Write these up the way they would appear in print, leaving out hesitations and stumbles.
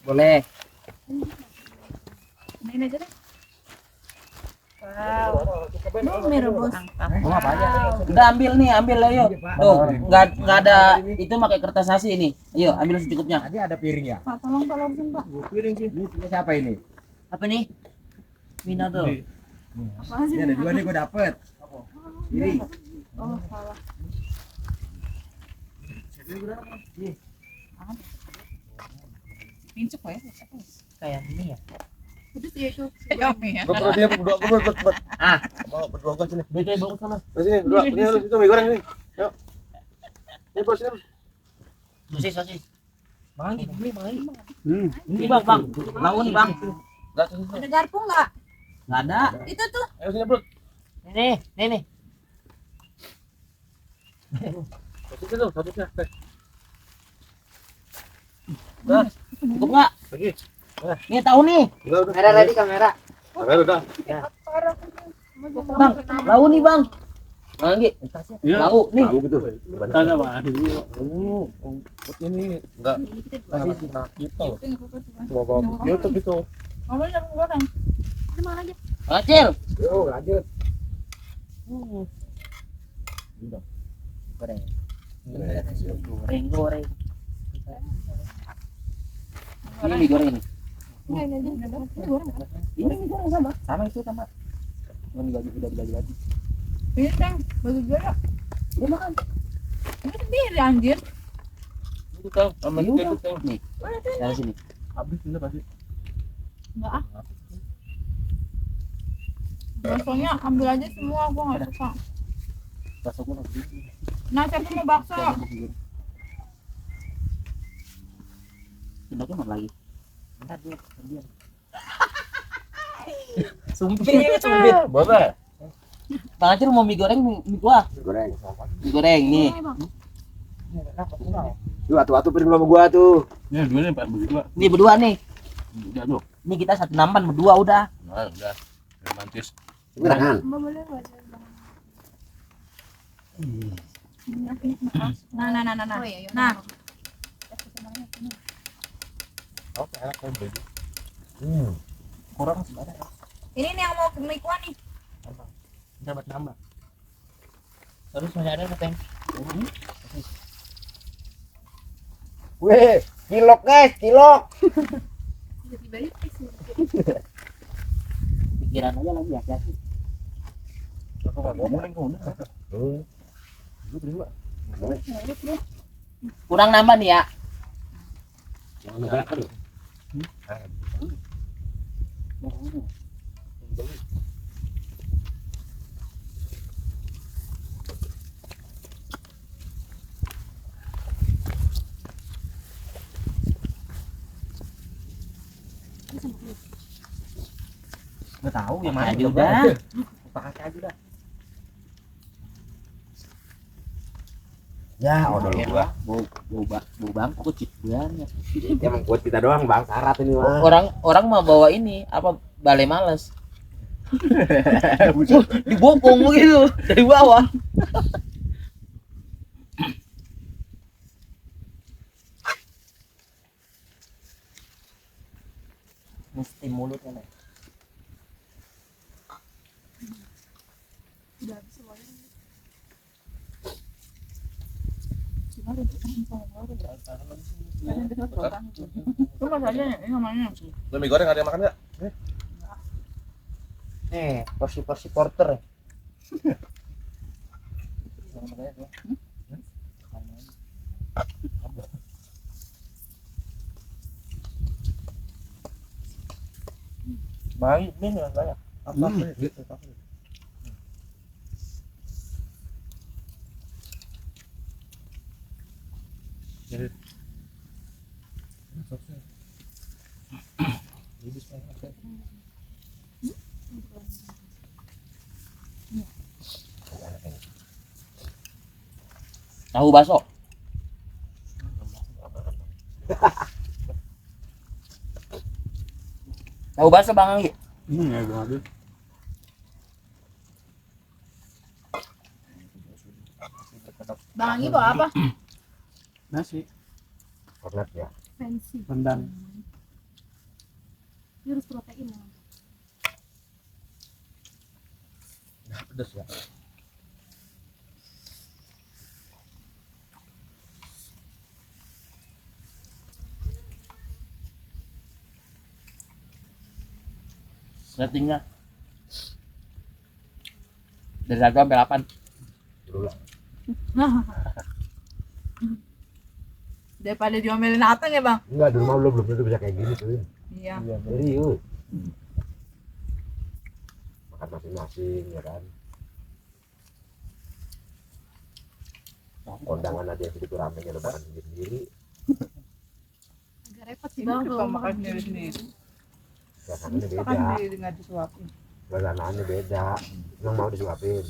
Boleh. Ini aja deh. Wow. Ini rebus. Mau apa aja? Udah ambil nih, ambil ayo. Tuh, nggak ada itu pakai kertas nasi ini. Ayo, ambil secukupnya. Tadi ada piring ya? Pak, tolong Pak. Piring sih. Ini punya siapa ini? Apa nih? Mina tuh. Apaan sih? Ini ada dua nih gua dapet. Ini. Oh, salah. Pincuk ya? Kayak ini ya. Itu sih itu. Kami ya. Gua dia berdua buat. Ah, Mau berdua gua sini. beda bagus sana. Sini berdua. Ini harus itu mie goreng ini. Yuk. Ini bos ini. Sosis. Bang, ini bang. Hmm. Ini bang. Mau nih bang. Ada garpu nggak? Nggak ada. Itu tuh. Ayo sini, Bro. Nih. Satu tuh, satu teh. Cukup nggak? Lagi. Nih tahu nih. Udah. Kamera ready kamera. Udah. Bang, lau nih bang. Lagi. Lau nih. Tahu gitu. Tanda Pak. Ini enggak nah kita loh. Coba YouTube itu. Ngomong sama goreng. Ada mana aja? Kecil. Yo, lanjut. Goreng. Ini mie goreng ini. Enggak, ini aja. Ini goreng. Ini mie goreng sama. Sama itu sama. Udah dibagi lagi. Ini Teng, bagi gue ya. Dia makan. Ini sendiri anjir. Itu tahu sama Iya, itu tahu. nih. Dari sini. Habis ini pasti. Enggak ah. Baksonya ambil aja semua, gua nggak suka. Bakso gua lagi. Nah, siapa mau bakso? Sendoknya mana lagi? Bentar dia. Sumpit. Boleh. Bang Acil mau mie goreng mie gua. Goreng. Mie goreng nih. Tuh, atu-atu piring sama gua tuh. Ini dua nih Pak, berdua. Nih berdua nih. Udah tuh. Ini kita satu nampan berdua udah. Nah, udah. Romantis. Gerangan. Boleh. Nah. Oh, iya. Nah, Oke, enak kan baby. Kurang sebenarnya. ini nih yang mau mie kuah nih. Dapat nambah. Terus masih ada Teng. Weh, cilok guys, cilok. Pikiran aja lagi hati-hati. Aku enggak ngomong nih udah. Lu berdua. Kurang nambah nih ya. Jangan banyak kan. Nggak tahu yang mana aja udah. Pakai aja udah. Ya, udah lu gua. Bau bangku cip banget. Emang buat kita doang Bang, syarat ini mah. Orang mau bawa ini apa balai males. Dibopong gitu dari bawah. Mesti mulutnya nih. Udah habis semuanya. Itu mas aja ya, ini namanya. Lu mie goreng ada yang makan enggak? Nih, porsi porter. Baik, ini enggak banyak. Apa gitu. Tahu bakso. Tahu bakso Bang Anggi. Ya, gua habis. Bang Anggi bawa apa? Nasi Kornet ya. Fancy. rendang. Jurus protein. Pedes ya. Ratingnya dari 1 sampai 8. Daripada diomelin Atang ya bang? Enggak, di rumah belum tentu bisa kayak gini tuh. Iya. Serius. Makan masing-masing ya kan. Kondangan aja yang segitu ramenya lo makan sendiri. Agak repot sih bang kalau makan sendiri. Suasananya Makan beda. sendiri nggak disuapin. Suasananya beda. Yang mau disuapin.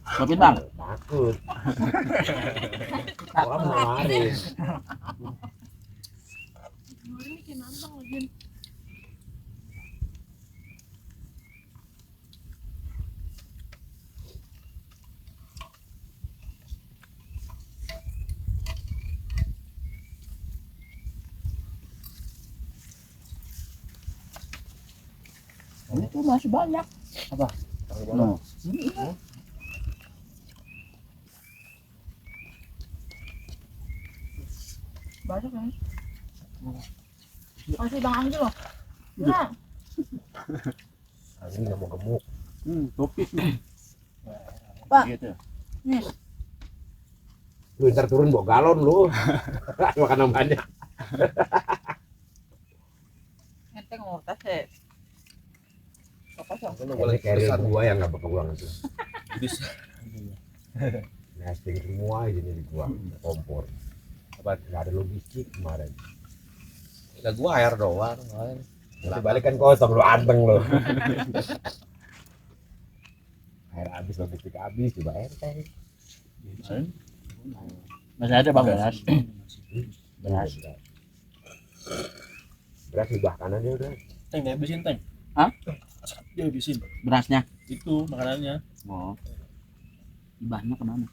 Suapin bang. Takut. Gua mau nawarin. Ini kayak nantang lagi. Itu masih banyak. Apa? No. Banyak kan? Kasih bang Anggi loh. Nah, Ini nggak mau gemuk. Topi. Pak. Gitu. nih. Lu ntar turun bawa galon lu. Makan banyak. Enteng mau tas ya. Apa sih? Ini carrier gua yang nggak berpeluang itu. Bisa. Nesting semua ini di gua. Kompor. Apa nggak ada logistik kemarin. Ya gua air doang kemarin. Nanti balik kan kosong lu anteng lu. Air habis logistik habis coba air teh. Masih ada bang beras. Beras. Beras sebelah kanan dia udah. Teng, dihabisin teng. Hah? Dihabisin. Berasnya. Itu makanannya. Oh. Ibahnya kemana?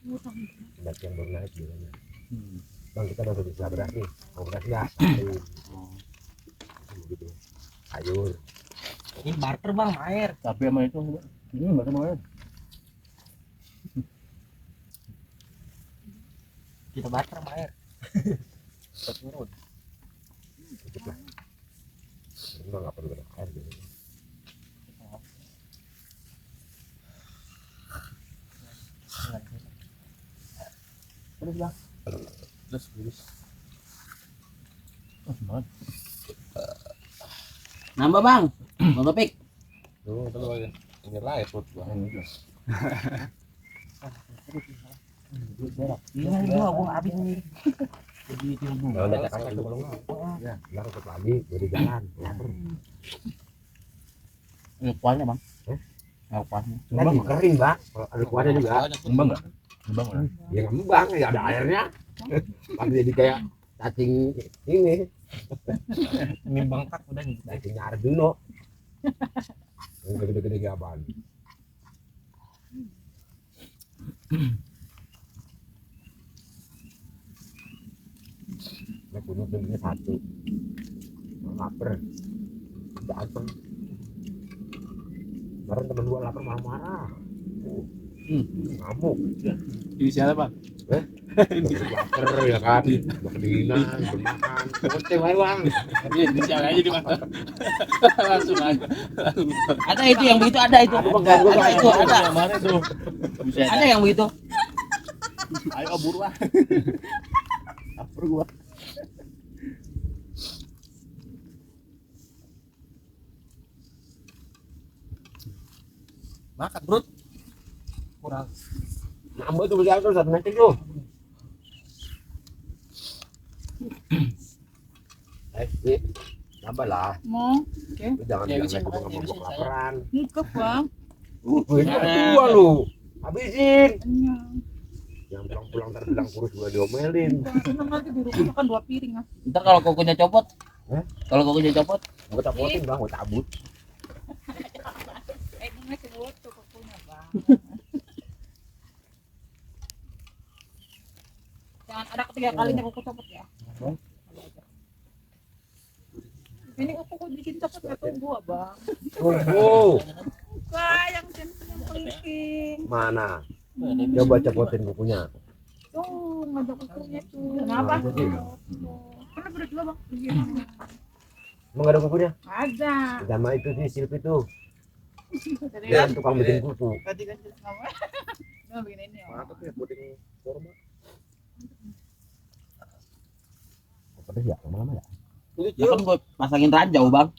Beras yang baru naik bilangnya. Bang kita masih bisa beras nih. Mau beras nggak? Sayur. Gitu. Sayur. Ini barter bang air. Tapi sama itu ini enggak ada air. Kita barter sama air. Turun. Cukup lah. Ini mah nggak perlu beras air gitu. Terus bang. Terus. Oh, semangat. Nambah bang. Bang Topik. Tuh, itu aja. Ini lah ya perut gua. Iya itu aku habis nih. Kalau udah cakap itu belum. Ya, bilang ikut lagi jadi jalan. Lapar. Ini kuahnya bang. Eh? Kuahnya. Lagi kering bang. Kalau ada kuahnya juga. Ngembang enggak? Ngembang enggak? Ya ngembang ya ada airnya. Pas jadi kayak cacing ini. Nimbang tak udah nih. Cacing Arjuno. Yang gede-gede kayak apaan? Nah, punya belinya satu. Lapar. Datang. Kemarin temen gua lapar marah-marah. Ngamuk. Ini siapa bang? Lapar ya kan. Udah kedinginan, belum makan. Koceng aja bang. Ini siapa aja di mana? Langsung aja. Ada itu yang begitu ada itu. Ada itu ada. Yang mana tuh? Bisa Ada yang begitu. Ayo buruan. Lapar gua. Makan perut. Kurang. Nambah tuh bisa tuh satu nasi tuh. Sih. Nambah lah. Mau? Lu jangan Ya, bilang bisa aku makan, ngomong ya, bisa, kelaparan. Ngikep bang. Ini gua lu. Habisin. Kenyang. Yang pulang-pulang ntar bilang kurus gua diomelin. Seneng nanti di rumah makan 2 piring ah. Ntar kalau kukunya copot. Hah? Kalau kukunya copot. Gua capotin bang, gua cabut. Ini masih lucu kukunya bang. Jangan ada ketiga kalinya kuku copot ya. Ini aku kok bikin dapat nggak tunggu abang. Tunggu. Sayang yang penting. Mana? Coba cepotin bukunya. Tuh ngajak bukunya tuh. Kenapa? Karena berdua bang. Emang gak ada bukunya? Ada. Sama itu si Silvi tuh. Jadi Dia kan tukang bikin buku. ganti-ganti sama. Nah begini ini. Ya. Mantap ya puding kurma. Pedes ya lama-lama ya? Ya kan gue pasangin ranjau bang.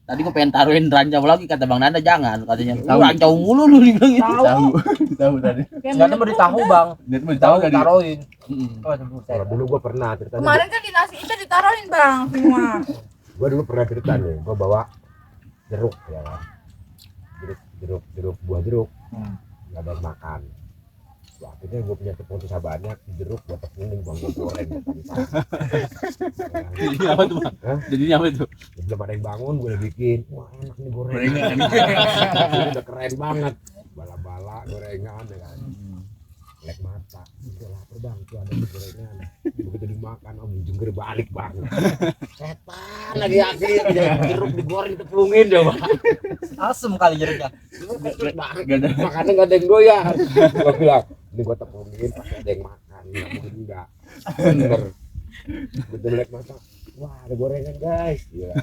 Tadi gue pengen taruhin ranjau lagi, kata Bang Nanda jangan, katanya. Tahu ranjau mulu lu dibilang gitu. Tahu. Tahu tadi. Enggak mau ditahu, Bang. Dia mau Tahu tahu tadi. taruhin. Mm-mm. Oh, buset. Kalau dulu gua pernah ceritanya. Kemarin kan di nasi itu ditaruhin bang semua. Gua dulu pernah cerita nih, gua bawa jeruk ya kan. Jeruk buah jeruk. Nggak ada yang makan. Wah, akhirnya gue punya tepung tuh banyak jeruk buat tepungin bang gua goreng. Jadinya apa tuh, Bang? Hah? Jadinya apa tuh? Belum ada yang bangun, gue udah bikin. Wah enak nih gorengan. Gorengan. Ini udah keren banget. Bala-bala gorengan ya kan. Lek mata. Udah lapar bang, tuh ada gorengan. Begitu dimakan, om jungkir balik bang. Setan lagi akhir jeruk digoreng tepungin ya bang. Asem kali jeruknya. Gak ada. Makannya gak ada yang doyan. Gue bilang, ini gue tepungin pasti ada yang makan. Gak mungkin enggak. Bener. Betul lek mata. Wah ada gorengan guys. Gila.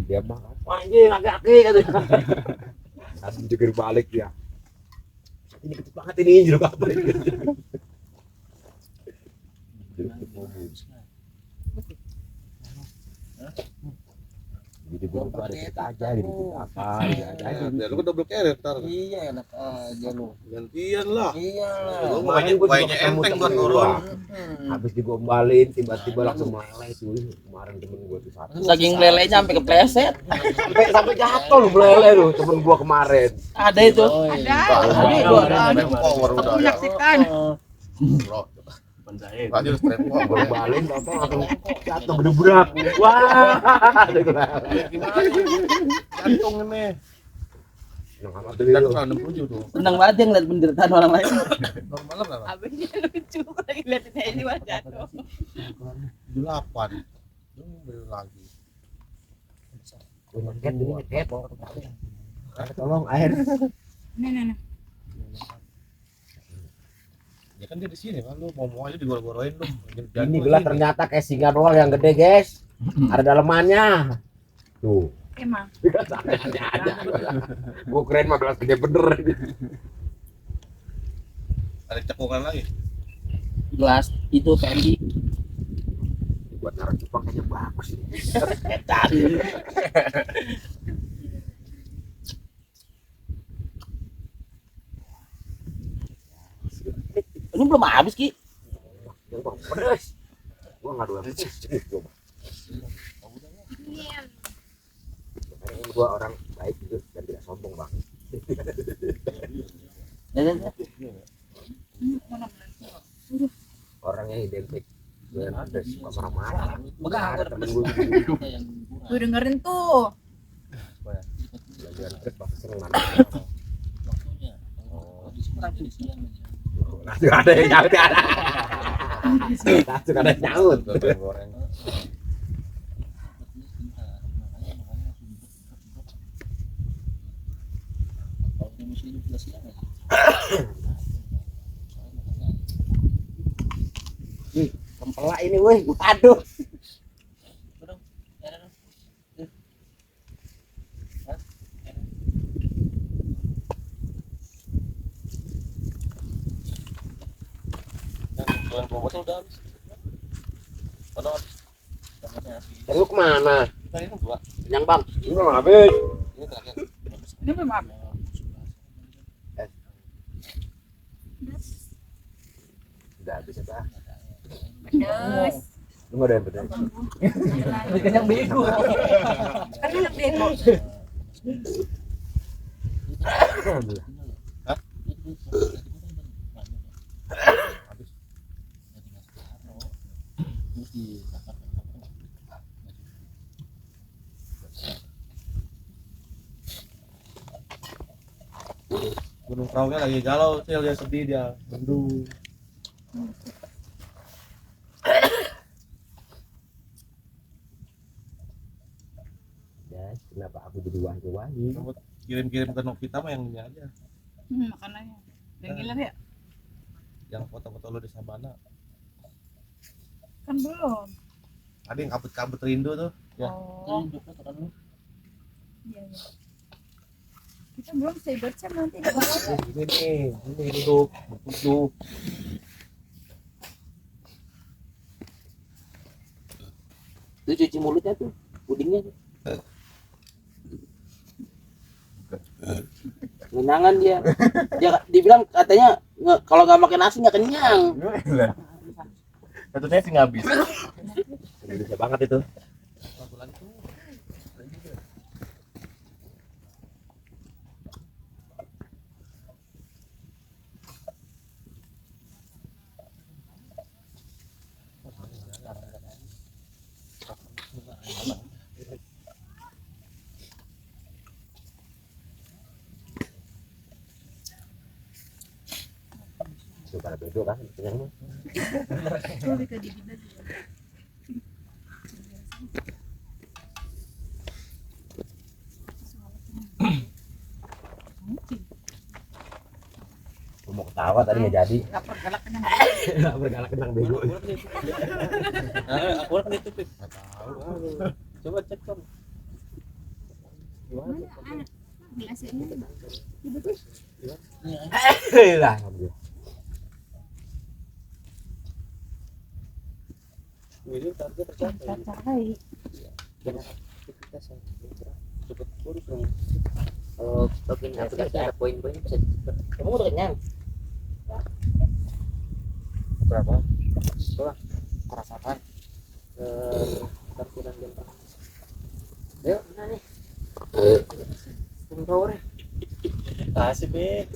Dia makan. Wah ini laki-laki katanya. Langsung jungkir balik dia. Ini kecil banget ini jeruk apa ini? Jeruk tepungin. Jadi gue ada cerita aja gitu apa Ya, lu kan double carrier ntar. Iya, enak aja lu. Gantian lah. Iya. Lu Kemarin gue mainnya enteng buat turun. habis digombalin tiba-tiba langsung meleleh tuh. Kemarin temen gue tuh satu Saking lelenya sampai kepleset. sampai jatuh lu meleleh lu temen gue kemarin. Ada itu. Ada. Power udah ya. Menyaksikan. Bro. Panjai. Tadi lu straight power. Gombalin tau langsung jatuh gedebrak. Wah. Gimana ini? Jantung ini. Yang amat dulu. Jantung 67 tuh. Senang banget yang lihat penderitaan orang lain. Normal berapa? Abangnya lucu lagi liatin ini mah jatuh. 78. Beli lagi. Nyetet ini nyetet. Tolong air. Nih. Ya kan dia di sini kan lu mau aja digor-goroin lu. Ini gelas ternyata kayak singa doang yang gede guys. Ada dalemannya. Tuh. Emang. Ada. Gue keren mah gelas gede bener. Ada cekungan lagi. Gelas itu PMI. Buat naruh cupang kayaknya bagus. Etan. Ini belum habis Ki. Yang bang pedes. Gua nggak doyan pedes. Coba. Makanya gua orang baik gitu dan tidak sombong bang. Ya. Orang yang identik dengan pedes suka marah-marah. Ada temen gua Tuh dengerin tuh. belajar pedes pasti sering marah. Langsung ada yang nyaut ya. Langsung ada yang nyaut. Goreng. Kempelak ini weh, aduh. Goreng bobotnya udah habis. Mana habis? Lu kemana? Tadi itu dua. Yang bang, ini belum habis. Ini terakhir. Ini belum habis. Udah habis apa? Pedes. Lu nggak ada yang pedes? Kenyang bego. Kan enak bego. Gunung Perahunya lagi galau, dia sedih dia. Mendung. guys, kenapa aku jadi wangi-wangi? Kirim-kirim ke Novita mah yang ini aja. Makanannya. Udah ngiler ya? Yang foto-foto lu di Sabana. Kan belum. Ada yang kabut-kabut rindu tuh. Ya. Oh, iya iya. Kita belum say bercam nanti di bawah. Ini duduk. Itu cuci mulutnya tuh, pudingnya tuh. Menangan dia. Dibilang katanya kalau nggak makan nasi nggak kenyang. Satunya sih nggak habis. Indonesia banget itu. Itu pada bedo kan, kenyang. Sulit tadi kita. Gua mau ketawa tadi nggak jadi. Lapar galak kenyang. Nggak bergalak kenang bego. Aku kan itu Pip. Coba cek dong. Gimana? Biasanya Lah, alhamdulillah. Ini target tercapai. Tercapai. Kita cepet kurus dong. Kalau stokin aplikasi ada poin-poin bisa cepet. Kamu udah kenyang? Berapa? Itulah. Rasakan. Terkurang gampang. Ayo, mana nih? Tunggu power. Kasih Pip.